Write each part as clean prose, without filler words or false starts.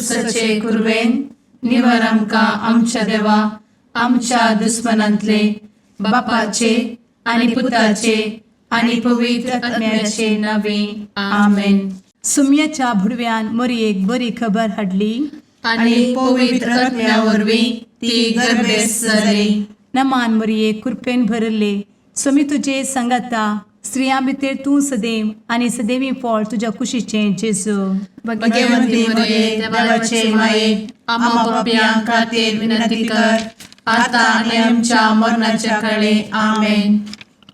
कुर्साचे कुरवेन निवर आमकां आमच्या देवा आमच्या दुस्मनांतले बापाचे आनी पुताचे आनी पवित्र आत्म्याचे नावे. आमेन. सुम्याच्या भुडव्यान मोरयेक बरी खबर हाडली. आनी पवित्र आत्म्या वरवीं ती गर्भेस्त जाली. नमान मोरये, कृपेन भरले, स्वामी तुजे सांगाता. स्त्रियां भितर तूं सदैव आनी सदैवी फळ तुज्या कुशीचें जेजू. भगवंती मरिये, देवाचे माये, आम्हा पापयां खातीर विनंती कर, आता आनी आमच्या मरणाच्या काळी. आमेन.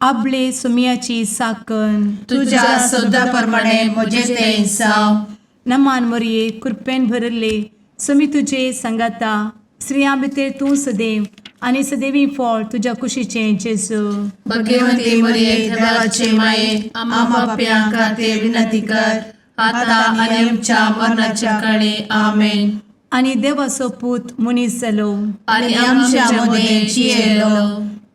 आबले सुम्याची साकन. तुझ्या शब्दा प्रमाणे म्हजे ते जावं. नमान मोरये, कृपेन भरले, स्वामी तुजे सांगाता. स्त्रियां भितर तूं सदैव आनी सदैवी फळ तुज्या कुशीचें जेजू. भगवंती मरिये, देवाचे माये, आम्हा पापयां खातीर विनंती कर, आता आनी आमच्या मरणाच्या काळी. आमेन. आनी देवाचो पूत मनीस जालो आनी आमच्या मदें जियेलो.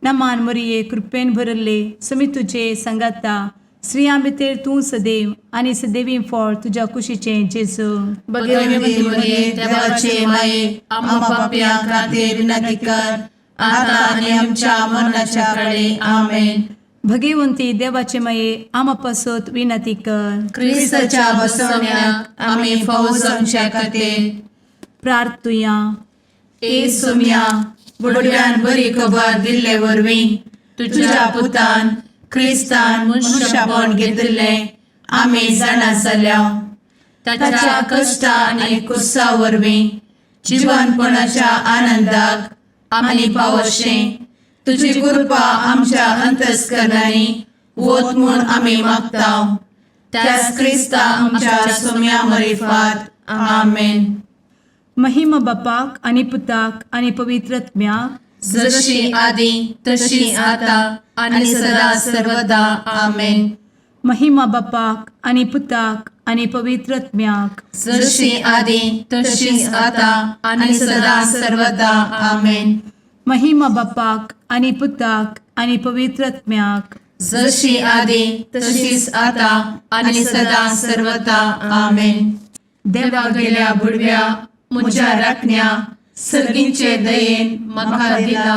नमान मोरये, कृपेन भरले, स्वामी तुजे सांगाता. स्त्रियां भितर तूं सदैव आनी सदैवी फळ तुज्या कुशीचें जेजू. भगवंती मरिये, देवाचे माये, आम्हा पापयां खातीर विनंती कर, आता आनी आमच्या मरणाच्या काळी. आमेन. भगवंती देवाचे माये, आमा पासत विनंती कर. क्रिस्ताच्या बसवण्याक आमी फावो जावच्या खातीर प्रार्थुया. ए सोम्या, बुडव्यान बरी खबर दिल्ले वरवीं तुझ्या पुतान क्रिस्तान मनुष्यपण घेतिल्लें आमी जाणा जाल्या. ताच्या कश्टा आनी कुर्सा वरवीं जिवनपणाच्या आनंदाक आमी पावशें तुजी कृपा आमच्या अंतस्करणांनी वत म्हूण आमी मागता, त्याच क्रिस्ता आमच्या सोम्या मरिफात. आमेन. महिमा बापाक आनी पुताक आनी पवित्र आत्म्याक. जशी आदी तशी आता आणि सदा सर्वदा. आमेन. महिमा बापाक आनी पुताक आनी पवित्र आत्म्याक. जशी आदी तशीच आता आणि सदा सर्वदा. आमेन. महिमा बापाक आनी पुताक आनी पवित्र आत्म्याक. जशी आदी तशीच आता आणि सदा सर्वदा. आमेन. देवा गेल्या बुडव्या म्हज्या राखण्या, सर्गींचे दयेन म्हाका दिला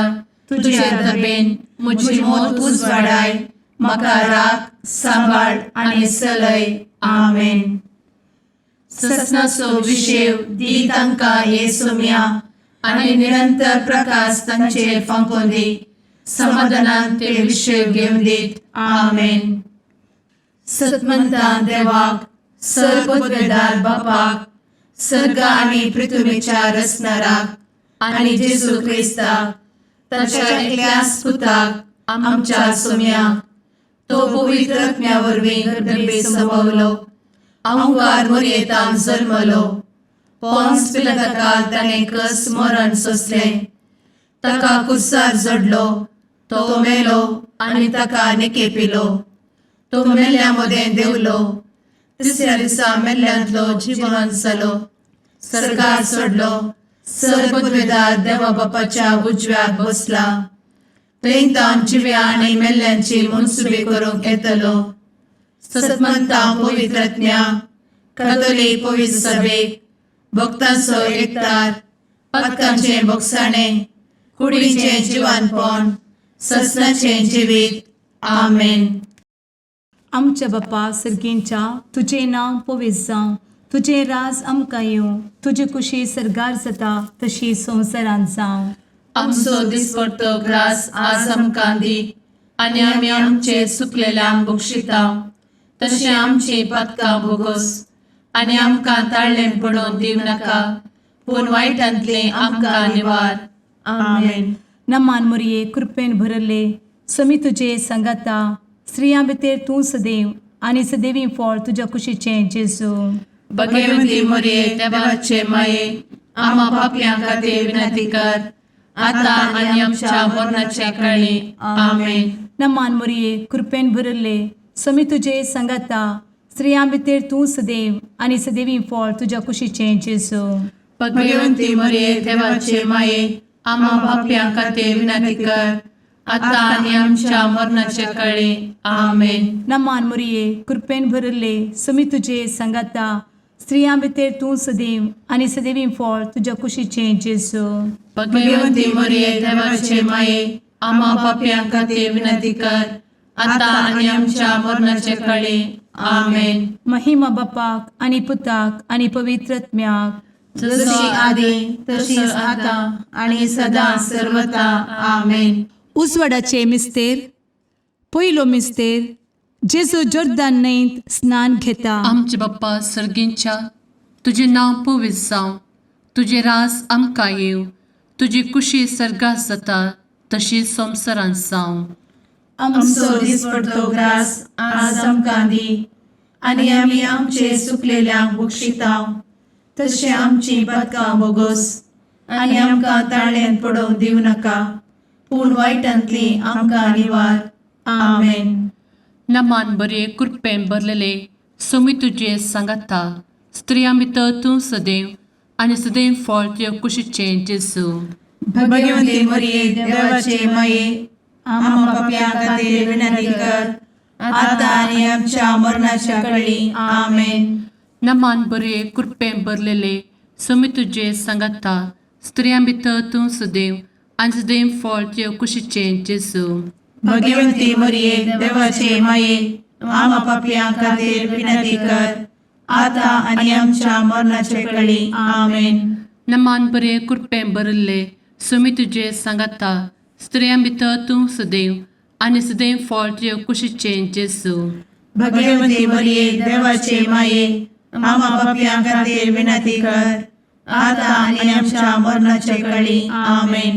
तुझे दबेन म्हजी मोत उजवाडाय, म्हाका राख, सांबाळ आनी चलय. आमेन. ससनाचो विशेव दी तांकां हे सोम्या आनी निरंतर प्रकाश तांचेर फांकोवन दी. समाधानान ते विशेव घेवन दीत. आमेन. सतमंतान देवाक, सर्वपदवेदार बापाक, सर्ग आनी पृथ्वीच्या रचणाराक आनी जेजू क्रिस्ताक ताच्या एकल्याच पुताक आमच्या सोम्याक, तो पवित्र आत्म्या वरवीं गर्भे संभवलो, अंकार मोरयेतान जल्मलो, पोन्स पिलाताकाल ताणें कस मरण सोंसलें, ताका कुर्सार जडलो, तो मेलो आनी ताका निकेपिलो, तो मेल्ल्या मदें देंवलो, तिसऱ्या दिसा मेल्ल्यांतलो जिवन जालो, सर्गार चडलो, सर्वपदवेदार देवा बापाच्या उजव्याक बसला, थंय तावन जिव्या आनी मेल्ल्यांची मनसुबी करूंक येतलो. सतमंता पवित्रज्ञा कथोलीक पवित्र सभेक, भक्तांचो एकतार, पातकांचें भोगसाणें, कुडीचें जिवानपण, ससनाचें जिवीत. आमेन. आमच्या बापा सर्गींच्या, तुजें नांव पवित्र जावं, तुजें राज आमकां येवं, तुजी कुशी सर्गार जाता तशी संवसारांत जावं. आमचो दिसपडतो ग्रास आज आमकां दी आनी आमी आमचे चुकलेल्यांक बक्षिता तशें आमची पातकां भोगोस आनी आमकां ताळ्ळें पडोवन दिवं नाका, पूण वायटांतलें आमकां निवार. आमेन. नमान मोरये, कृपेन भरले, समी तुजे सांगाता. स्त्रियां भितर तूं सदैव आनी सदैवी फळ तुज्या कुशीचें जेजू. भगवती मोरये, देवाचे माये, आम्हा पापयां खातीर विनंती कर, आता आनी आमच्या मरणाच्या काळी. आमेन. नमान मोरये, कृपेन भरले, समी तुजे सांगाता. स्त्रियां भितर तूं सदैव आनी सदैवी फळ तुज्या कुशीचें जेजू. भगवती मोरये, देवाचे माये, आम्हा पापयां खातीर विनंती कर, आता आनी आमच्या मरणाच्या काळी. आमेन. नमान मोरये, कृपेन भरले, समी तुजे सांगाता. स्त्रियां भितर तूं सदैव आनी सदैवी फळ तुज्या कुशीचें जेजू. भगवती मरिये, देवाचे माये, आम्हा पापयां खातीर विनंती कर, आता आनी आमच्या मरणाचे कळी. आमेन. महिमा बापाक आनी पुताक आनी पवित्र आत्म्याक. जशी आदी तशीच आता आणि सदा सर्वता. आमेन. उजवाडाचे मिस्तेर. पयलो मिस्तेर, जेजू जोर्दान न्हंयत स्नान घेता. आमचे बाप्पा सर्गींच्या, तुजें नांव पवित्र जावं, तुजें रास आमकां येवं, तुजी कुशी सर्गात जाता तशी संवसारांत जावं. आमचो दिसपडतो ग्रास आज आमकां दी आनी आमी आमचे सुकलेल्यांक बक्षितांव तशें आमची पदकां बोगोस आनी आमकां ताळ्यान पडोवंक दिवं नाका, पूण वायटांतली आमकां निवार. आमेन. नमान बरे, कृपेन भरलेले, सोमी तुजे सांगाता, स्त्रियां भितर तूं सदैव आनी सदैव फळ तुजे कुशीचें जेजू. भगवंती मरिये, देवाचे माये, आम्हा पापयां खातीर विनंती कर, आता आनी आमच्या मरणाच्या कळी. आमेन. नमान बरे, कृपेन भरलेले, सोमी तुजे सांगाता, स्त्रियां भितर तूं सदैव आनी सदैव फळ तुजे कुशीचें जेजू. भगवंती मरिये, देवाचे माये, आम्हा पापयां खातीर विनंती कर, आता आनी आमच्या मरणाचे कळी. आमेन. नमान बरे, कृपेन भरिल्ले, सोमी तुजे सांगाता, स्त्रियां भितर तूं सदैव आनी सदैव फळ तुजे कुशीचें जेजू. भगवंती मरिये, देवाचे माये, आम्हा पापयां खातीर विनंती कर, आता आनी आमच्या मरणाचे कळी. आमेन.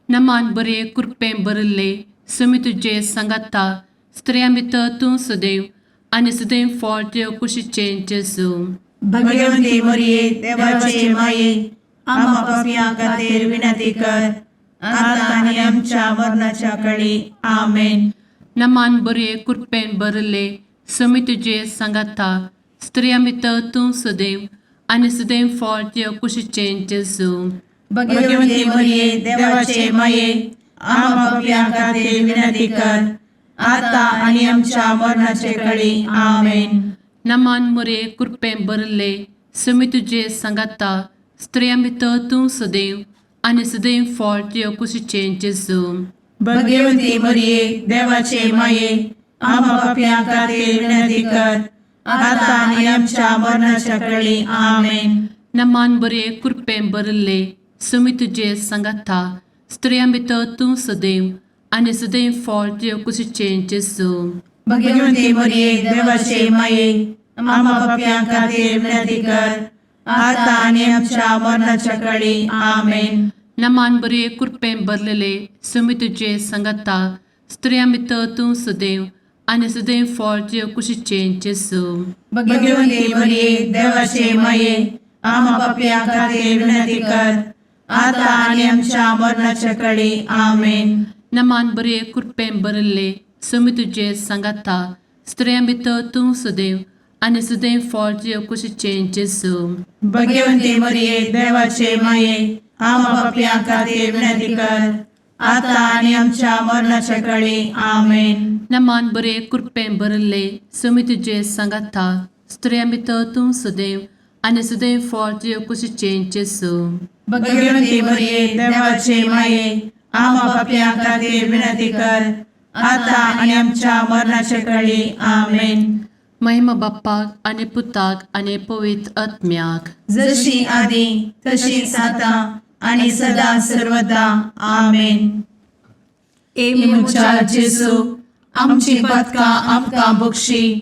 नमान बरे, कृपेन भरिल्ले, सोमी तुजे सांगाता, स्त्रियां भितर तूं सदैव आनी सदैव फळ तुजे कुशीचें जेजू. भगवंती मरिये, देवाचे माये, आम्हा पापयां खातीर विनंती कर, आता आनी आमच्या मरणाच्या कळी. आमेन. नमान बरे, कृपेन भरिल्ले, सोमी तुजे सांगाता, स्त्रियां भितर तूं सदैव आनी सदैव फळ तुजे कुशीचें जेजू. भगवंती मरिये, देवाचे माये, आम्हा पापयां खातीर विनंती कर, आता आनी आमच्या मरणाचे कळी. आमेन. नमान मुरे, कृपेन भरिल्ले, सोमी तुजे सांगाता, स्त्रियां भितर तूं सदैव आनी सदैव फळ तुजे कुशीचें जेजू. भगवंती मरिये, देवाचे माये, आम्हा पापयां खातीर विनंती कर, आता आनी आमच्या मरणाच्या कळी. आमेन. नमान बरे, कृपेन भरिल्ले, सोमी तुजे सांगाता, स्त्रियां भितर तूं सदैव आनी सदैव फळ तुजे कुशीचें जेजू. भगवंती मरिये, देवाचे माये, आम्हा पापयां खातीर विनंती कर, आता आनी आमच्या मरणाच्या कळी. आमेन. नमान बरे, कृपेन भरलेले, सोमी तुजे सांगाता, स्त्रियां भितर तूं सदैव आनी सदैव फळ तुजे कुशीचें जेजू. भगवंती मरिये, देवाचे माये, आम्हा पापयां खातीर विनंती कर, आता आनी आमच्या मरणाच्या कळी. आमेन. नमान बरे, कृपेन भरिल्ले, सोमी तुजे सांगाता, स्त्रियां भितर तूं सदैव आनी सदैव फळ तुजे कुशीचें जेजू. भगवंती मरिये, देवाचे माये, आम्हा पापयां खातीर विनंती कर, आता आनी आमच्या मरणाच्या कळी. आमेन. नमान बरे, कृपेन भरिल्ले, सोमी तुजे सांगाता, स्त्रियां भितर तूं सदैव आनी सदैव फळ तुजे कुशीचें जेजू. भगवंती मरिये, देवाचे माये, आम्हा पापयां खातीर विनंती कर, आता आनी आमच्या मरणाच्या कळी. आमेन. महिमा बाप्पाक आनी पुताक आनी पवित्र आत्म्याक. जशी आदी तशीच आता आणि सदा सर्वदा. आमेन. ए म्हज्या जेजू, आमची पदकां आमकां बक्षी,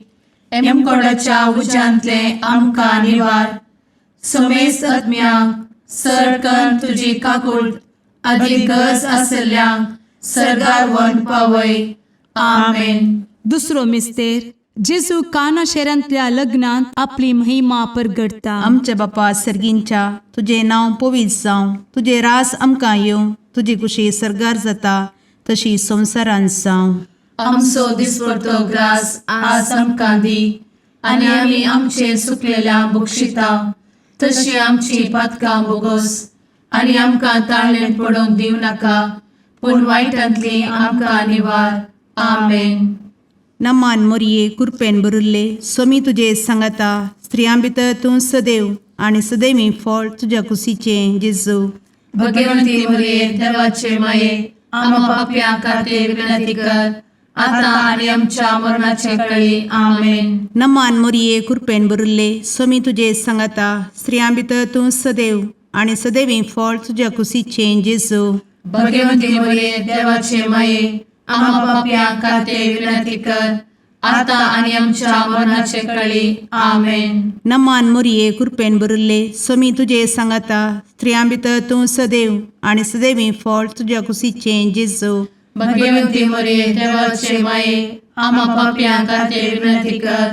एमकोडाच्या उज्यांतले आमकां निवार, समेस्त आत्म्यांक सरकन तुजी काकूळ आदी गरज आसल्ल्यांक सरगार वन पावय. आमेन. दुसरो मिस्तेर, जेजू काना शहरांतल्या लग्नांत आपली महिमा परगटता. आमच्या बापा सर्गींच्या, तुजें नांव पवित्र जावं, तुजें रास आमकां येवं, तुजी कुशी सर्गार जाता तशी संवसारांत जावं. आमचो दिसपडतो ग्रास आज आमकां दी आनी आमी आमचे सुकलेल्या बक्षिता तशी आमची पातकां बोगोस आनी आमकां ताळ्ळें पडोवंक दिवं नाका, पूण वायटांतली आमकां निवार. आमेन. नमान मोरये, कुरपेन भरिल्ले, सोमी तुजे सांगाता, स्त्रियां भितर तूं सदैव आनी सदैवी फळ तुज्या कुशीचें जेजू. भगवंती मरिये देवाचे माये, आम्हा पापयां खातीर विनंती कर, आता आनी आमच्या मरणाचे कळी. आमेन. नमान मोरये, कृपेन भरिल्ले, स्वामी तुजे सांगाता. स्त्रियां भितर तूं सदैव आनी सदैवी फळ तुज्या कुशीचें जेजू. भगवंती मरिये देवाचे माये, आम्हा पापयां खातीर विनंती कर, आता आनी आमच्या मरणाचे कळी. आमेन. नमान मोरये, कृपेन भरिल्ले, स्वामी तुजे सांगाता. स्त्रियां भितर तूं सदैव आनी सदैवी फळ तुज्या कुशीचें जेजू. भगवंती मरिये देवाचे माये, आम्हा पापयां खातीर विनंती कर,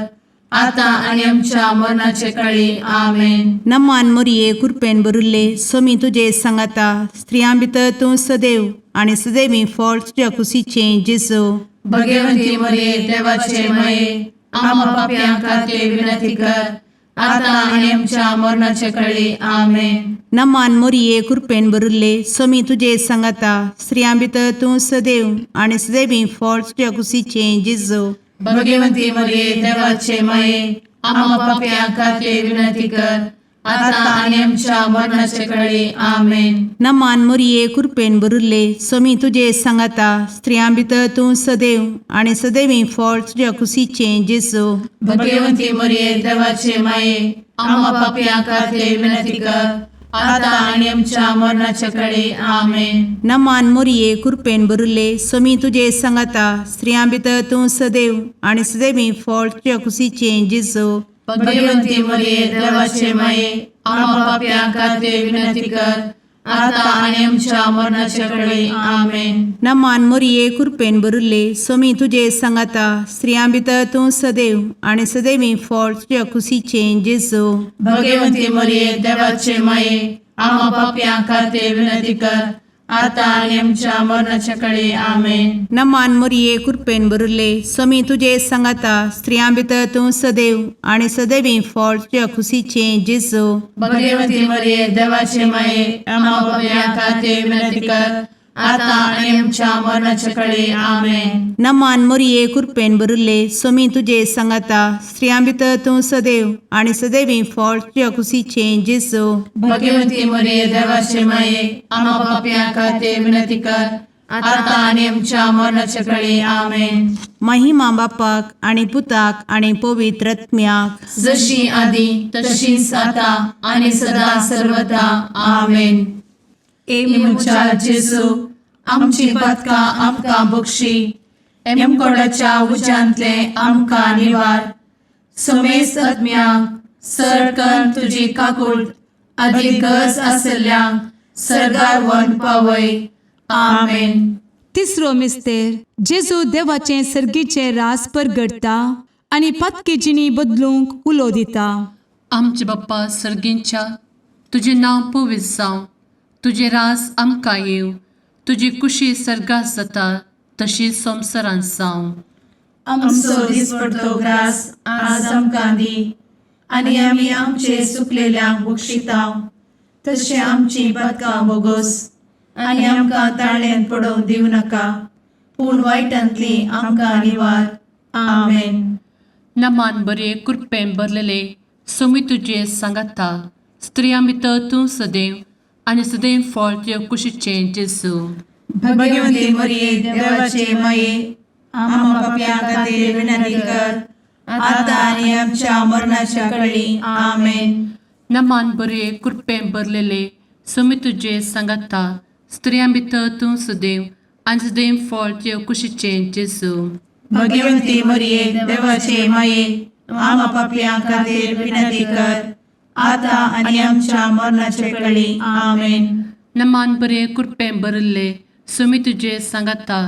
आता आनी आमच्या मरणाचे कळी. आमेन. नमान मोरये, कृपेन भरिल्ले, स्वामी तुजे सांगाता. स्त्रियां भितर तूं सदैव आनी सदैवी फळ तुज्या कुशीचें जेजू. भगवंती मरिये देवाचे माये, आम्हा पापयां खातीर विनंती कर, आता आनी आमच्या मरणाचे कळी. आमेन. नमान मोरये, कृपेन भरिल्ले, स्वामी तुजे सांगाता. स्त्रियां भितर तूं सदैव आनी सदैवी फळ तुज्या कुशीचें जेजू. भगवंती मरिये देवाचे माये, आम्हा पापयां खातीर विनंती कर, आता आनी आमच्या मरणाचे कळी. आमेन. नमान मोरये, कृपेन भरिल्ले, स्वामी तुजे सांगाता. स्त्रियां भितर तूं सदैव आनी सदैवी फळ तुज्या कुशीचें जेजू. भगवंती मरिये देवाचे माये, आम्हा पापयां खातीर विनंती कर, आता आनी आमच्या मरणाचे कळी. आमेन. नमान मोरये, कृपेन भरिल्ले, स्वामी तुजे सांगाता. स्त्रियां भितर तूं सदैव आनी सदैवी फळ तुज्या कुशीचें जेजू. भगवंती मरिये देवाचे माये, आम्हा पापयां खातीर विनंती कर, आता आनी आमच्या मरणाचे कळी. आमेन. नमान मोरये, कृपेन भरिल्ले, स्वामी तुजे सांगाता. स्त्रियां भितर तूं सदैव आनी सदैवी फळ तुज्या कुशीचें जेजू. भगवंती मरिये देवाचे माये, आम्हा पापयां खातीर विनंती कर, आता आनी आमच्या मरणाच्या कळी. आमेन. नमान मोरये, कृपेन भरिल्ले, स्वामी तुजे सांगाता. स्त्रियां भितर तूं सदैव आनी सदैवी फळ तुज्या कुशीचें जेजू. भगवंती मरिये देवाचे माये, आम्हा पापयां खातीर विनंती कर, आता आनी आमच्या मरणाच्या कळी. आमेन. नमान मोरये, कृपेन भरिल्ले, स्वामी तुजे सांगाता. स्त्रियां भितर तूं सदैव आनी सदैवी फळ तुज्या कुशीचें जेजू. भगवंती मरिये देवाचे माये, आम्हा पापयां खातीर विनंती कर, आता आनी आमच्या मरणाच्या कळी. आमेन. महिमा बापाक आनी पुताक आनी पवित्र आत्म्याक, जशी आदी तशीच आता आनी सदा सर्वदा. आमेन. ए म्हज्या जेजू, आमची पातकां आमकां बक्षी, एमकोडाच्या उज्यांतले आमकां निवार, समेस्त आत्म्यांक सरकन तुजी काकूट आदी गरज आसल्ल्यांक सरगार व्हरून पावय. आमेन. तिसरो मिस्तेर, जेजू देवाचें सर्गीचें रास परगटता आनी पातकी जिणी बदलूंक उलो दिता. आमचे बाप्पा सर्गींच्या, तुजें नांव पवित्र जावं, तुजें रास आमकां येवं, तुजी कुशी सर्गात जाता तशी संवसारांत जावं. आमचो दिसपडतो ग्रास आज आमकां दी, आनी आमी आमचे सुकलेल्यांक बक्षितांव, तशें आमची पातकां बोगोस, आनी आमकां ताळ्यांत पडोवंक दिवं नाका, पूण वायटांतली आमकां निवार. आमेन. नमान बरे, कृपेन भरलेले, स्वामी तुजे सांगाता. स्त्रियां भितर तूं सदैव आनी सदैव फळ तुज्या कुशीचें जेजू. भगवंती मरिये देवाचे माये, आम्हा पापयां खातीर विनंती कर, आता आनी आमच्या मरणाच्या कळी. आमेन. नमान बरे, कृपेन भरलेले, स्वामी तुजे सांगाता. स्त्रियां भितर तूं सदैव आनी सदैव फळ तुज्या कुशीचें जेजू. भगवंती मरिये देवाचे माये, आम्हा पापयां खातीर विनंती कर, आता आनी आमच्या मरणाच्या कळी. आमेन. नमान बरे, कृपेन भरिल्ले, स्वामी तुजे सांगाता.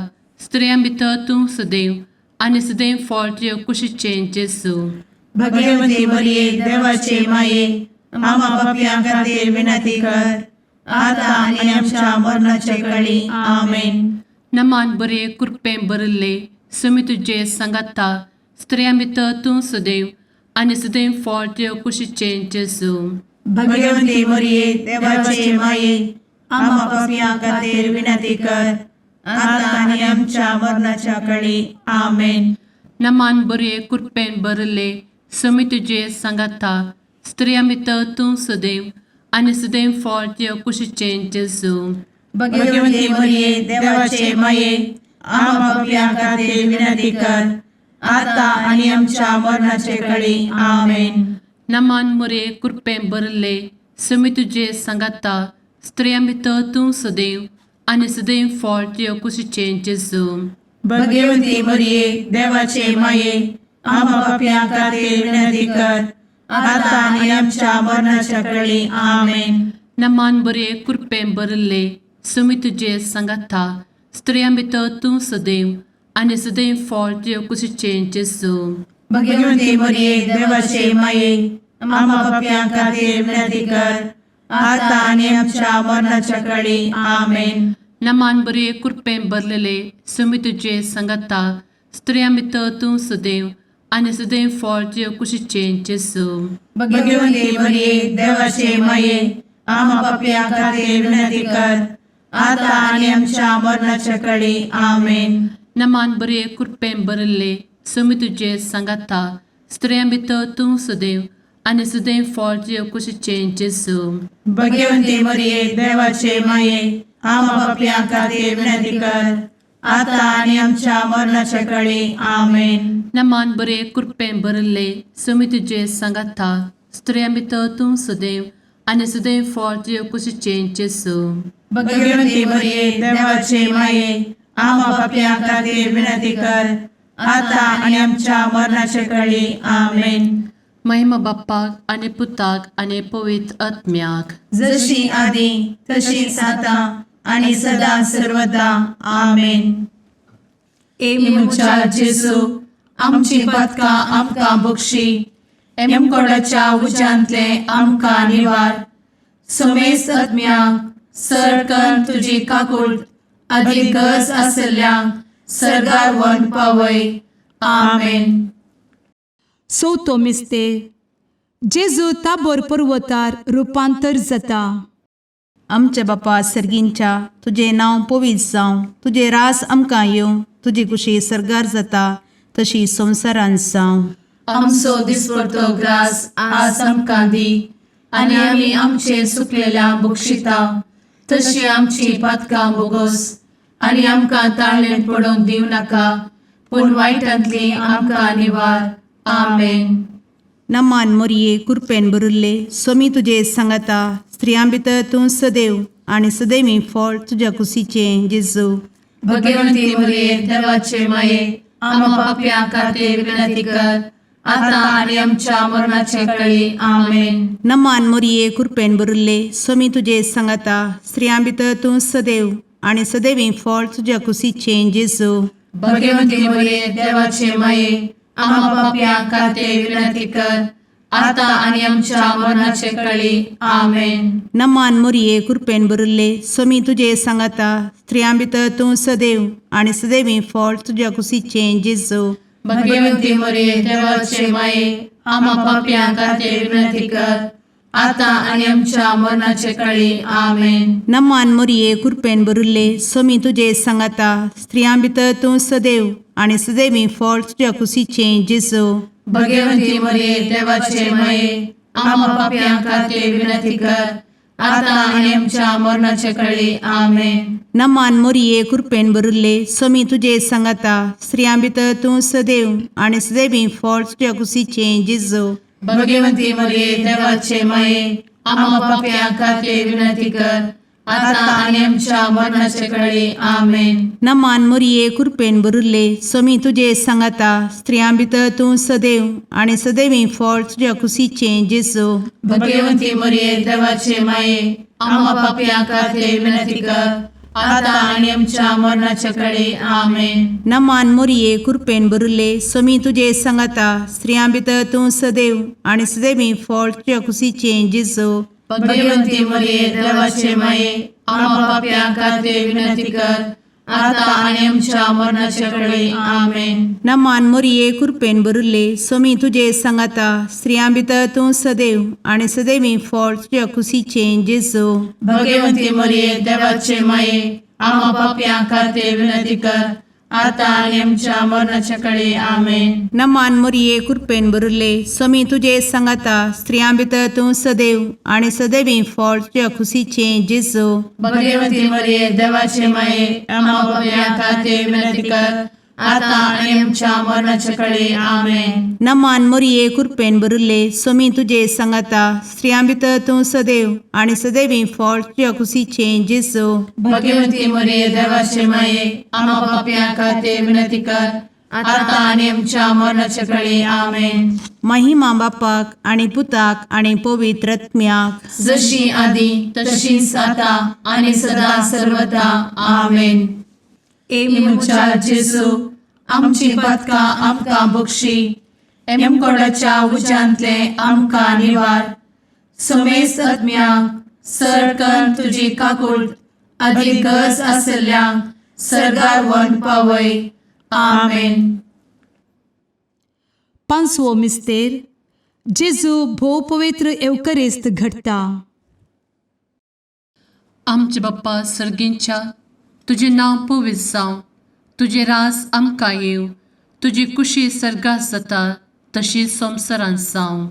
स्त्रियां भितर तूं सदैव आनी सदैव फळ तुज्या कुशीचें जेजू. भगवंती मरिये देवाचे माये, आम्हा पापयां खातीर विनंती कर, आता आनी आमच्या मरणाच्या कळी. आमेन. नमान बरे, कृपेन भरिल्ले, स्वामी तुजे सांगाता. स्त्रियां भितर तूं सदैव आनी सदैव फळ तुज्या कुशीचें जेजू. भगवंती मरिये देवाचे माये, आम्हा पापयां खातीर विनंती कर, आता आनी आमच्या मरणाच्या कळी. आमेन. नमान बरे, कृपेन भरिल्ले, समी तुजे सांगाता स्त्रियां भितर तूं सदैव आनी सदैव फळ तुज्या कुशीचें जेजू. भगवती मरिये, देवाचे माये, आम्हा पापयां खातीर विनंती कर, आता आनी आमच्या मरणाचे कळी. आमेन. नमान मुरे कृपें भरले समी तुजे सांगाता स्त्रियां भितर तूं सदैव आनी सदैव फळ तुज्या कुशीचें जेजू. भगवती मरिये, देवाचे माये, आम्हा पापयां खातीर विनंती कर, आता आनी आमच्या मरणाच्या कळी. आमेन. नमान बरे कृपें भरले समी तुजे सांगाता स्त्रियां भितर तूं सदैव आनी सदैव फळ तुज्या कुशीचें जेजू. भगवती मरिये, देवाचे माये, आम्हा पापयां खातीर विनंती कर, आता आनी आमच्या मरणाच्या कळी. आमेन. नमान बरे कृपें भरलेले समी तुजे सांगाता स्त्रियां भितर तूं सदैव आनी सदैव फळ तुज्या कुशीचें जेजू. भगवती मरिये, देवाचे माये, आम्हा पापयां खातीर विनंती कर, आता आनी आमच्या मरणाच्या कळी. आमेन. नमान बरे कृपें भरले समी तुजे सांगाता स्त्रियां भितर तूं सदैव आनी सदैव फळ तुज्या कुशीचें जेजू. भगवती मरिये, देवाचे माये, आम्हा पापयां खातीर विनंती कर, आता आनी आमच्या मरणाच्या कळी. आमेन. नमान बरे कृपें भरले समी तुजे सांगाता स्त्रियां भितर तूं सदैव आनी सदैव फळ तुज्या कुशीचें जेजू. भगवती मरिये, देवाचे माये, आम्हा पापयां खातीर विनंती कर, आता आनी आमच्या मरणाच्या कळी. आमेन. महिमा बाप्पाक आनी पुताक आनी पवित्र आत्म्याक. जशी आदी तशीच आता आणि सदा सर्वदा. आमेन. ए म्हज्या जेजू, आमची पातकां आमकां बक्षी, एमकोडाच्या उज्यांतले आमकां निवार, समेस्त आत्म्यांक सरकन तुजी काकूळ आदी गरज आसल्ल्यांक सर्गार व्हरून पावय. आमेन. चवथो मिस्तेर, जेजू ताबोर पर्वतार रुपांतर जाता. आमच्या बापा सर्गींच्या, तुजें नांव पवित्र जावं, तुजें रास आमकां येवं, तुजी कुशी सर्गार जाता तशी संवसारांत जावं. आमचो दिसपडतो ग्रास आज आमकां दी, आनी आमी आमचे सुकलेल्या बक्षिता तशी आमची पातकां बोगस, आनी आमकां ताळणेंत पडोवंक दिवं नाका, पूण वायटांतली आमकां निवार. आमेन. नमान मोरये, कुरपेन भरिल्ले, सोमी तुजे सांगाता, स्त्रियां भितर तूं सदैव आनी सदैवी फळ तुज्या कुशीचें जेजू. भगवंती मरिये, देवाचे माये, आम्हा पापयां खातीर विनंती कर, आता आनी आमच्या मरणाचे कळी. आमेन. नमान मोरये, कुरपेन भरिल्ले, सोमी तुजे सांगाता, स्त्रियां भितर तूं सदैव आनी सदैवी फळ तुज्या कुशीचें जेजू. भगवंती मरिये, देवाचे माये, आम्हा पापयां खातीर विनंती कर, आता आनी आमच्या मरणाचे कळी. आमेन. नमान मोरये, कुरपेन भरिल्ले, सोमी तुजे सांगाता, स्त्रियां भितर तूं सदैव आनी सदैवी फळ तुज्या कुशीचें जेजू. भगवंती मरिये, देवाचे माये, आम्हा पापयां खातीर विनंती कर, आता आनी आमच्या मरणाचे कळी. आमेन. नमान मोरये, कुरपेन भरिल्ले, सोमी तुजे सांगाता, स्त्रियां भितर तूं सदैव आनी सदैवी फळ तुज्या कुशीचें जेजू. भगवंती मरिये, देवाचे माये, आम्हा पापयां खातीर विनंती कर, आता आनी आमच्या मरणाचे कळी. आमेन. नमान मोरये, कुरपेन भरिल्ले, सोमी तुजे सांगाता, स्त्रियां भितर तूं सदैव आनी सदैवी फळ तुज्या कुशीचें जेजू. भगवंती मरिये, देवाचे माये, आम्हा पापयां खातीर विनंती कर, आता आनी आमच्या मरणाचे कळी. आमेन. नमान मोरये, कुरपेन भरिल्ले, सोमी तुजे सांगाता, स्त्रियां भितर तूं सदैव आनी सदैवी फळ तुज्या कुशीचें जेजू. भगवंती मरिये, देवाचे माये, आम्हा पापयां खातीर विनंती कर, आता आनी आमच्या मरणाचे कळी. आमेन. नमान मोरये, कुरपेन भरिल्ले, सोमी तुजे सांगाता, स्त्रियां भितर तूं सदैव आनी सदैवी फळ तुज्या कुशीचें जेजू. भगवंती मरिये, देवाचे माये, आम्हा पापयां खातीर विनंती कर, आता आनी आमच्या मरणाचे कळी. आमेन. नमान मोरये, कुरपेन भरिल्ले, सोमी तुजे सांगाता, स्त्रियां भितर तूं सदैव आनी सदैवी फळ तुज्या कुशीचें जेजू. भगवंती मरिये, देवाचे माये, आम्हा पापयां खातीर विनंती कर, आतां आनी आमच्या मरणाच्या कडे आमेन. नमान मोरये, कृपेन भरिल्ले, स्वामी तुजे सांगाता. स्त्रियां भितर तूं सदैव आनी सदैवी फळ तुज्या खुशीचें जेजू. भगवती मरिये, देवाचे माये, आम्हा पापयां खातीर विनंती कर, आतां आनी आमच्या मरणाच्या कडे आमेन. नमान मोरये, कृपेन भरिल्ले, स्वामी तुजे सांगाता. स्त्रियां भितर तूं सदैव आनी सदैवी फळ तुज्या खुशीचें जेजू. भगवती मरिये, देवाचे माये, आम्हा पापयां खातीर विनंती कर, आतां आनी आमच्या मरणाच्या कडे आमेन. महिमा बापाक आनी पुताक आनी पवित्र आत्म्याक. जशी आदी तशीच आता आणि सदा सर्वदा आमेन. ए म्हज्या जेजू, आमची पातकां आमकां बक्षी, एमकोडाच्या उज्यांतले आमकां निवार, समेस्त आत्म्यांक सरकन तुजी काकूळ आदी गरज आसल्ल्यांक सरगार वन पावय. आमेन. पांचवो मिस्तेर, जेजू भोव पवित्र एवकरिस्त घडटा. आमचे बाप्पा सर्गींच्या, तुजें नांव पवित्र जावं, तुजें रास आमकां येवं, तुजी कुशी सर्गात जाता तशी संवसारांत जावं.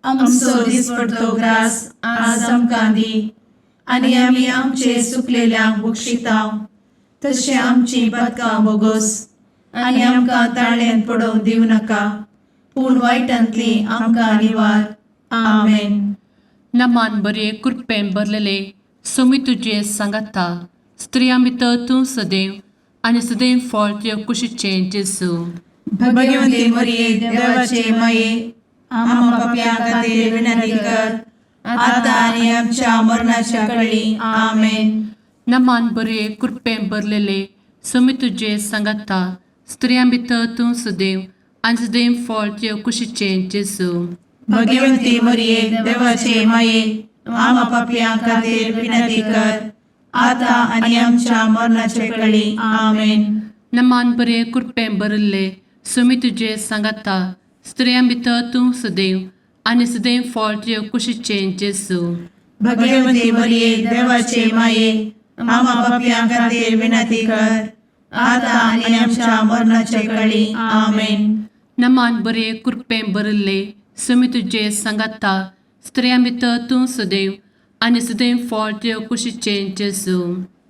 आमचो दिसपडतो ग्रास आज आमकां दी, आनी आमी आमचे सुकलेल्यांक बक्षितांव, तशें आमची पातकां बोगोस, आनी आमकां ताळ्यान पडोवंक दिवं नाका, पूण वायटांतली आमकां निवार. आमेन. नमान बरे, कृपेन भरलेले, स्वामी तुजे सांगाता. स्त्रियां भितर तूं सदैव आनी सदैव फळ तुज्या कुशीचें जेजू. भगवती मरिये, देवाचे माये, आम्हा पापयां खातीर विनंती कर, आतां आनी आमच्या मरणाच्या कळी. आमेन. नमान बरे, कृपेन भरलेले, स्वामी तुजे सांगाता. स्त्रियां भितर तूं सदैव आनी सदैव फळ तुज्या कुशीचें जेजू. भगवती मरिये, देवाचे माये, आम्हा पापयां खातीर विनंती कर, आतां आनी आमच्या मरणाचे कळी. आमेन. नमान बरे, कृपेन भरिल्ले, स्वामी तुजे सांगाता. स्त्रियां भितर तूं सदैव आनी सदैव फळ तुज्या कुशीचें जेजू. भगवती मरिये, देवाचे माये, आम्हा पापयां खातीर विनंती कर, आतां आनी आमच्या मरणाचे कळी. आमेन. नमान बरे, कृपेन भरिल्ले, स्वामी तुजे सांगाता. स्त्रियां भितर तूं सदैव आनी सदैव फळ तुज्या कुशीचें जेजू.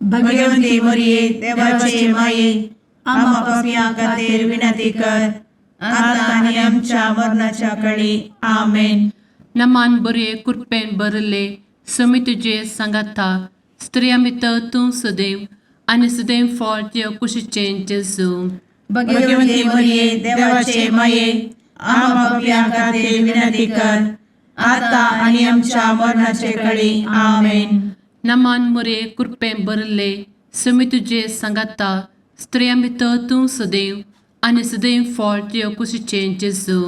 भगवती मरिये, देवाचे माये, आम्हा पापयां खातीर विनंती कर, आतां आनी आमच्या मरणाच्या कळी. आमेन. नमान बरे, कृपेन भरिल्ले, स्वामी तुजे सांगाता. स्त्रियां भितर तूं सदैव आनी सदैव फळ तुज्या कुशीचें जेजू. भगवती मरिये, देवाचे माये, आम्हा पापयां खातीर विनंती कर, आतां आनी आमच्या मरणाचे कळी. आमेन. नमान मोरे, कृपेन भरिल्ले, स्वामी तुजे सांगाता. स्त्रियां भितर तूं सदैव आनी सदैव फळ तुज्या कुशीचें जेजू.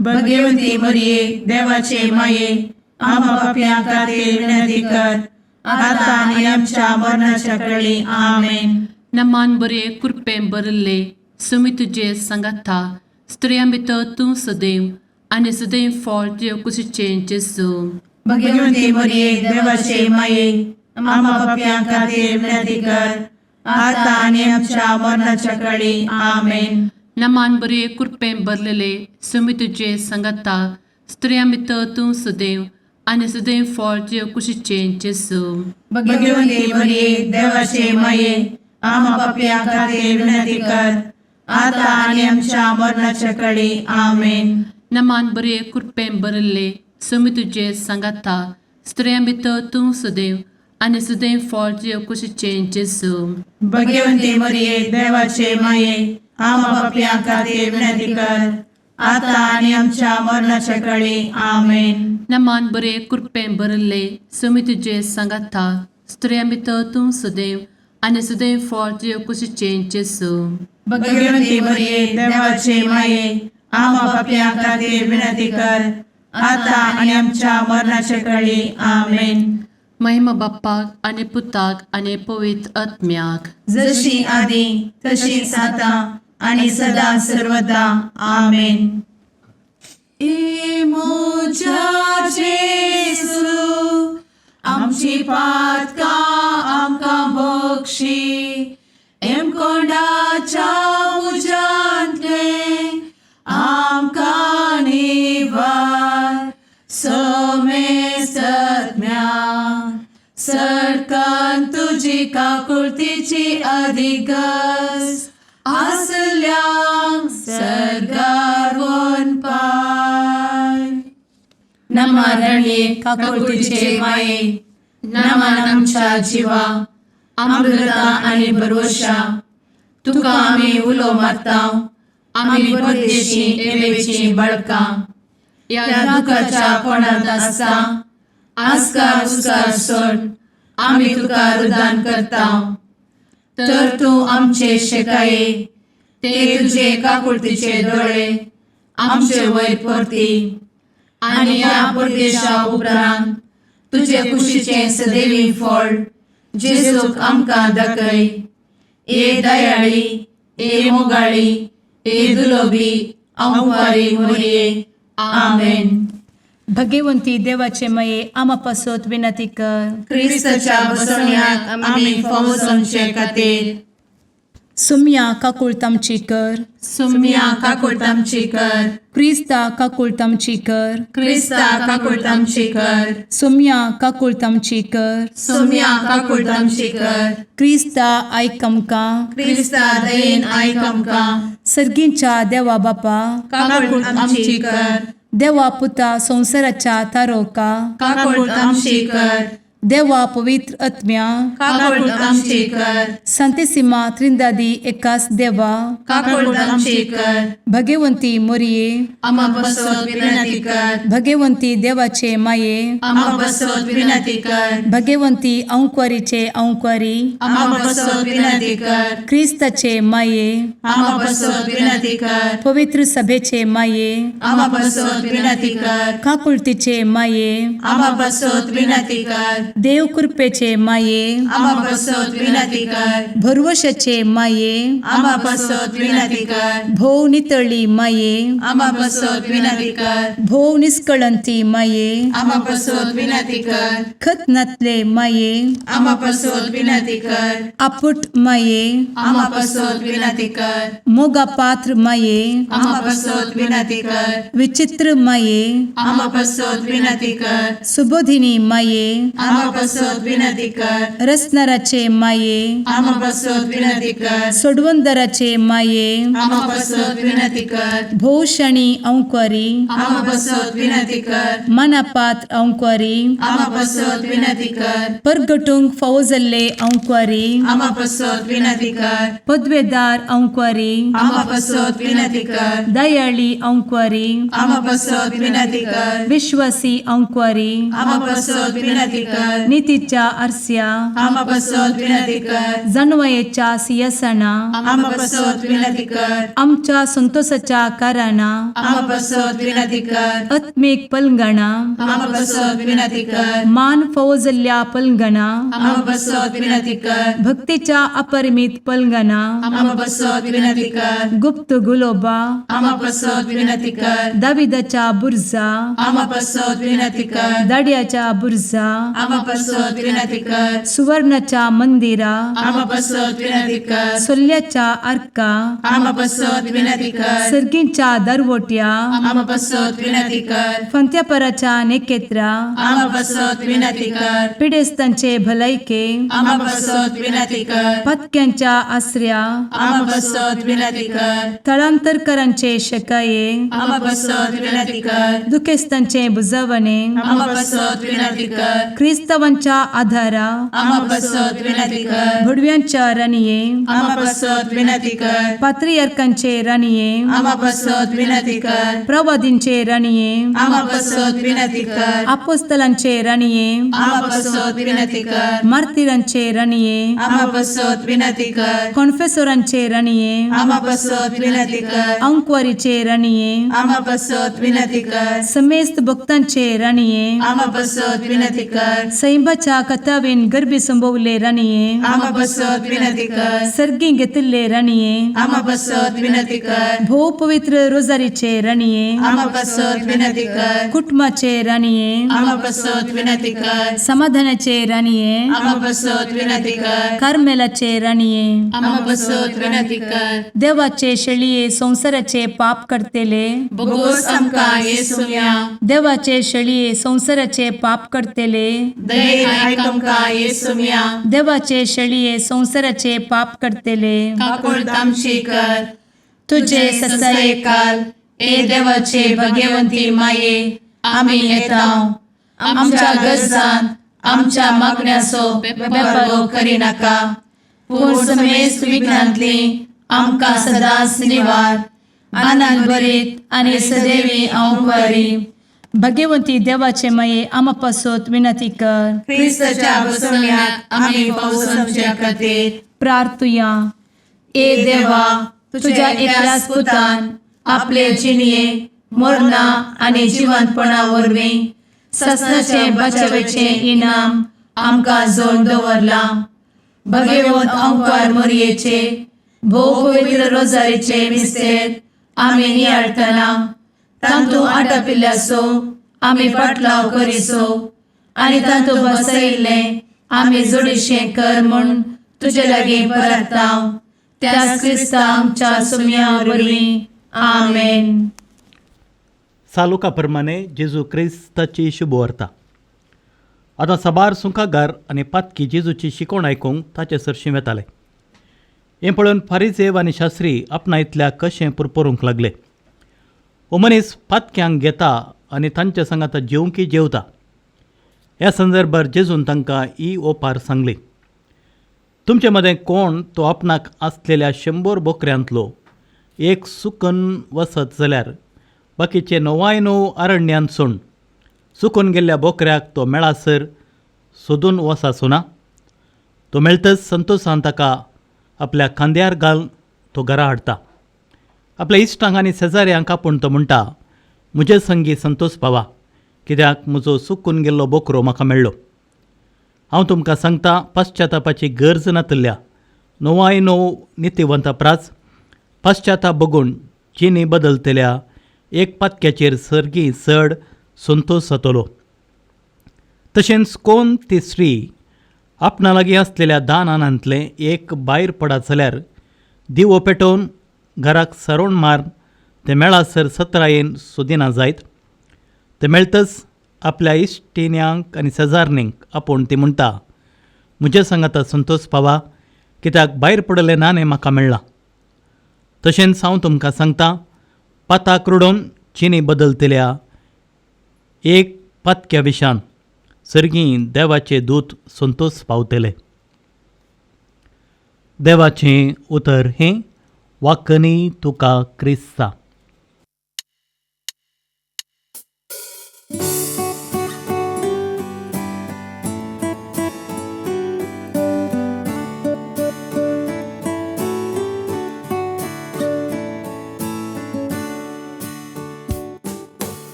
भगवती मरिये, देवाचे माये, आम्हा पापयां खातीर विनंती कर, आतां आनी आमच्या मरणाच्या कळी. आमेन. नमान बरे, कृपेन भरिल्ले, स्वामी तुजे सांगाता. स्त्रियां भितर तूं सदैव आनी सदैव फळ तुज्या कुशीचें जेजू. भगवती मरिये, देवाचे माये, आम्हा पापयां खातीर विनंती कर, आतां आनी आमच्या मरणाच्या कळी. आमेन. नमान बरे, कृपेन भरलेले, स्वामी तुजे सांगाता. स्त्रियां भितर तूं सदैव आनी सदैव फळ तुज्या कुशीचें जेजू. भगवती मरिये, देवाचे माये, आम्हा पापयां खातीर विनंती कर, आतां आनी आमच्या मरणाच्या कळी. आमेन. नमान बरे, कृपेन भरिल्ले, स्वामी तुजे सांगाता. स्त्रियां भितर तूं सदैव आनी सदैव फळ तुज्या कुशीचें जेजू. भगवती मरिये, देवाचे माये, आम्हा पापयां खातीर विनंती कर, आतां आनी आमच्या मरणाच्या कळी. आमेन. नमान बरे, कृपेन भरिल्ले, स्वामी तुजे सांगाता. स्त्रियां भितर तूं सदैव आनी सदैव फळ तुज्या कुशीचें जेजू. भगवती मरिये, देवाचे माये, आम्हा पापयां खातीर विनंती कर, आतां आनी आमच्या मरणाच्या कळी. आमेन. महिमा बाप्पाक आनी पुताक आनी पवित्र आत्म्याक. जशी आदी तशीच आता आणि सदा सर्वदा. आमेन. ए म्हज्या जेजू, आमची पातकां आमकां बक्षी, एमकोंडाच्या तुजी काकुळतीची अधिगस आसल्यांक सर्गार पाय. नमा रणये काकुळतीचे माये, नमन आमच्या जिवा, अमृता आनी भरवशा, तुका आमी उलो मारता, आमी परदेशी एवेची बळकां ह्या दुखाच्या कोणांत आसता आस्कार उस्कार सोड आमी तुका रुदान करता, तर तूं आमचे शेकाये ते तुजे काकुळतीचे दोळे आमचे वयर परती आनी ह्या परदेशा उपरांत तुजे कुशीचें सदैवी फळ जेजूक आमकां दाखय. ए दयाळी, ए मोगाळी, ए दुलोबी अंवारी मोरये, आमेन. भगवंती देवाचे मये आमा पासत विनंती कर. क्रिस्ताच्या बसवण्याक आमी फावो जावचे खातीर. सुम्या काकुळत आमची कर. सुम्या काकुळट आमची कर. क्रिस्ता काकुळत आमची कर. क्रिस्ता काकुळट आमची कर. सुम्या काकुळत आमची कर. सुम्या काकुळट आमची कर. क्रिस्ता आयक आमकां. क्रिस्ता दयेन आयक आमकां. सर्गींच्या देवा बापा, काकुळट आमची कर. देवा पुता संवसाराच्या तारोका, काकुळट आमची कर. देवा पवित्र आत्म्या, काकुळट आमची कर. संतेसिमा त्रिंदादी एकास देवा, काकुळट आमची कर. भगवंती मोरये, आमा बसत विनंती कर. भगवंती देवाचे माये, आमा बसत विनंती कर. भगवंती अंक्वारीचे अंक्वारी, आमा बसत विनंती कर. क्रिस्ताचे माये, आमा बसत विनंती कर. पवित्र सभेचे माये, आमा बसत विनंती कर. काकुळतीचे माये, आमा बसत विनंती कर. देव कृपेचे माये, आमा बसत विनंती कर. भरवशाचे माये, आमा बसत विनंती कर. भोव नितळी माये, आमा बसत विनंती कर. भोव निस्कळंती माये, आमा बसत विनंती कर. खत नातले माये, आमा बसत विनंती कर. आपुट माये, आमा बसत विनंती कर. मोगा पात्र माये, आमा बसत विनंती कर. विचित्र माये, आमा बसत विनंती कर. सुबोधिनी माये, आमा बसत विनंती कर. रसनाराचे माये, आमा बसत विनंती कर. सोडवंदराचे माये, आमा बसत विनंती कर. भोवशणी अंक्वारी, आमा बसत विनंती कर. मनापात्र अंक्वारी, आमा बसत विनंती कर. परगटूंक फावो जाल्ले अंक्वारी, आमा बसत विनंती कर. पदवेदार अंक्वारी, आमा बसत विनंती कर. दयाळी अंक्वारी, आमा बसत विनंती कर. विश्वासी अंक्वारी, आमा बसत विनंती कर. नितीच्या आरस्या, आमा बसत विनंती कर. जानवयेच्या सियासना, आमा बसत विनंती कर. आमच्या संतोषाच्या कारणां, आमा बसत विनंती कर. आत्मीक पलंगणा, आमा बसत विनंती कर. मान फावो जाल्ल्या पलंगणा, आमा बसत विनंती कर. भक्तीच्या अपरिमित पलंगणा, आमा बसत विनंती कर. गुप्त गुलोबा, आमा बसत विनंती कर. दाविदाच्या बुर्जा, आमा बसत विनंती कर. दाड्याच्या बुर्जा, आमा बसत विनंती कर. सुवर्णाच्या मंदिरा, आमा बसत विनंती कर. सोल्ल्याच्या आर्का, आमा बसत विनंती कर. सर्गींच्या दरवट्या, आमा बसत विनंती कर. फंत्यापराच्या नेकेत्रा, आमा बसत विनंती कर. पिडेस्तांचे भलायके, आमा बसत विनंती कर. पत्क्यांच्या आसऱ्या, आमा बसत विनंती कर. थळांतरकरांचे शकाये, आमा बसत विनंती कर. दुखेस्तांचे बुजवणे, आमा बसत विनंती कर. क्रिस्तावांच्या आधारा, आमा बसत विनंती कर. भुडव्यांच्या राणये, आमा बसत विनंती कर. पात्रियार्कांचे राणये, आमा बसत विनंती कर. प्रवादींचे राणये, आमा बसत विनंती कर. आपोस्तलांचे राणये, आमा बसत विनंती कर. मार्तिरांचे राणये, आमा बसत विनंती कर. कॉन्फेसोरांचे राणये, आमा बसत विनंती कर. अंक्वारीचे राणये, आमा बसत विनंती कर. समेस्त भक्तांचे राणये, आमा बसत विनंती कर. सैंबाच्या कथावेन गर्भी संभवले राणये, आमा बसत विनंती कर. सर्गी घेतिल्ले राणये, आमा बसत विनंती कर. भोव पवित्र रोजारीचे राणये, आमा बसत विनंती कर. कुटुंबाचे राणये, आमा बसत विनंती कर. समाधानाचे राणये, आमा बसत विनंती कर. कार्मेलाचे राणये, आमा बसत विनंती कर. देवाचे शेळये संवसाराचे पाप करतेले, बोगोस आमकां येसुया. देवाचे शेळये संवसाराचे पाप करतेले, दयेन आयक आमकां येसुम्या. देवाचे शेळये संवसाराचे पाप करतले, काकुळट आमची कर. तुझे तुझे ससायेकाल ए देवाचे भगवंती माये, आमी येता. आमच्या गरजान आमच्या मागण्याचो बेपर्वो करिनाका, पूण समेस्त विघ्नांतली आमकां सदांच निवार. आनंद भरीत आनी सदैवी अंवकारी भगवंती देवाचे माये, आमा पासत विनंती कर. क्रिस्ताच्या बसवण्याक आमी पावसाच्या खातीर प्रार्थुया. ए देवा, तुझ्या एकल्याच पुतान आपले जिणये मरणा आनी जिवंतपणा वरवीं ससनाचे बचावेचें इनाम आमकां जोड दवरलां. भगवंत अंकार मोरयेचे भोव पवित्र रोजारीचे मिस्तेर आमी नियाळटना तांतू आटापिल्ल्याचो आमी पाटलाव करिसो आनी तांतू बसयिल्लें आमी जोडीशें कर म्हूण तुजे लागीं परताव, त्याच क्रिस्ता आमच्या सुम्या वरवीं. आमेन. सालुका प्रमाणे जेजू क्रिस्ताची शुभवार्ता. आतां साबार सुंकागार आनी पातकी जेजूची शिकवण आयकूंक ताचे सरशीं वेताले. हें पळोवन फारीजेव आनी शास्त्री आपणा इतल्या कशें पुरपुरूंक लागले, हो मनीस पातक्यांक घेता आनी तांच्या सांगाता जेवंकी जेवता. ह्या संदर्भार जेजून तांकां ही ओपार सांगली, तुमचे मदें कोण तो आपणाक आसलेल्या 100 बोकऱ्यांतलो एक सुकन वसत जाल्यार बाकीचे 99 अरण्यांत सोड सुकून गेल्ल्या बोकऱ्याक तो मेळासर सोदून वसाचो ना? तो मेळटच संतोशान ताका आपल्या खांद्यार घालून तो घरा हाडटा. आपल्या इश्टांक आनी शेजाऱ्यांक आपूण तो म्हणटा, म्हजे संगी संतोष पावा, कित्याक म्हजो सुकून गेल्लो बोकरो म्हाका मेळ्ळो. हांव तुमकां सांगता, पश्चातापाची गरज नातिल्ल्या 99 नितीवंता प्रास पश्चाताप बगून जिणी बदलतल्या एक पातक्याचेर सर्गी चड संतोश जातलो. तशेंच कोण ती स्त्री आपणा लागीं आसलेल्या दान आनांतलें एक भायर पडत जाल्यार दिवो पेटोवन घराक सरोण मार तें मेळासर सतरायेन सोदिना जायत. तें मेळटच आपल्या इश्टिण्यांक आनी शेजारणींक आपोवन ती म्हणटा, म्हज्या सांगाता संतोष पावा, कित्याक भायर पडलें नाणें म्हाका मेळ्ळां. तशेंच हांव तुमकां सांगता, पाताक रुडोवन चिनी बदलतल्या एक पातक्या विशान सर्गीं देवाचे दूत संतोष पावतले. देवाचें उतर हें. वाकनी तुका क्रिस्ता.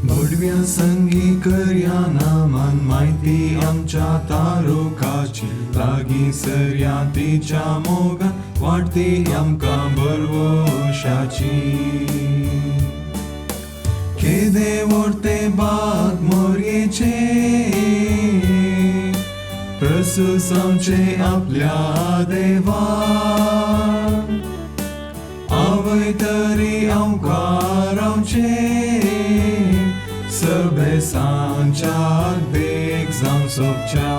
भडव्या संगी करया नामान म्हायती आमच्या तारुकाची, लागीं सरया तिच्या मोगान वाडटी आमकां बरवशाची. केदे व्हडते बाग मोरयेचे, प्रसूस आमचे आपल्या देवा, आवय तरी आमकां रावचें सगळे देख जावं सोबच्या.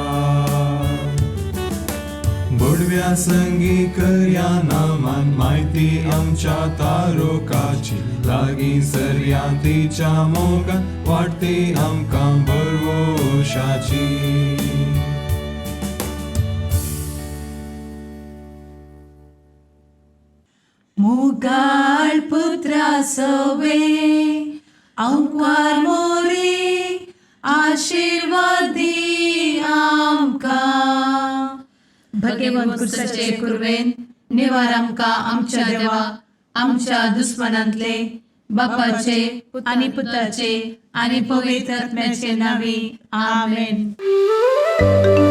बोडव्या संगी करया नामान म्हायती आमच्या तारुकाची, लागीं सरया तिच्या मोगान वाडटी आमकां बरवशाची. मुगाळ पुत्रा सवे अंकवार मोरी आशिर्वादी आमकां. भगवंत कुर्साचे कुर्वेन निवार आमकां आमच्या देवा आमच्या दुस्मनांतले, बापाचे आनी पुताचे आनी पवित्र आत्म्याचे नावी. आमेन. आमेन.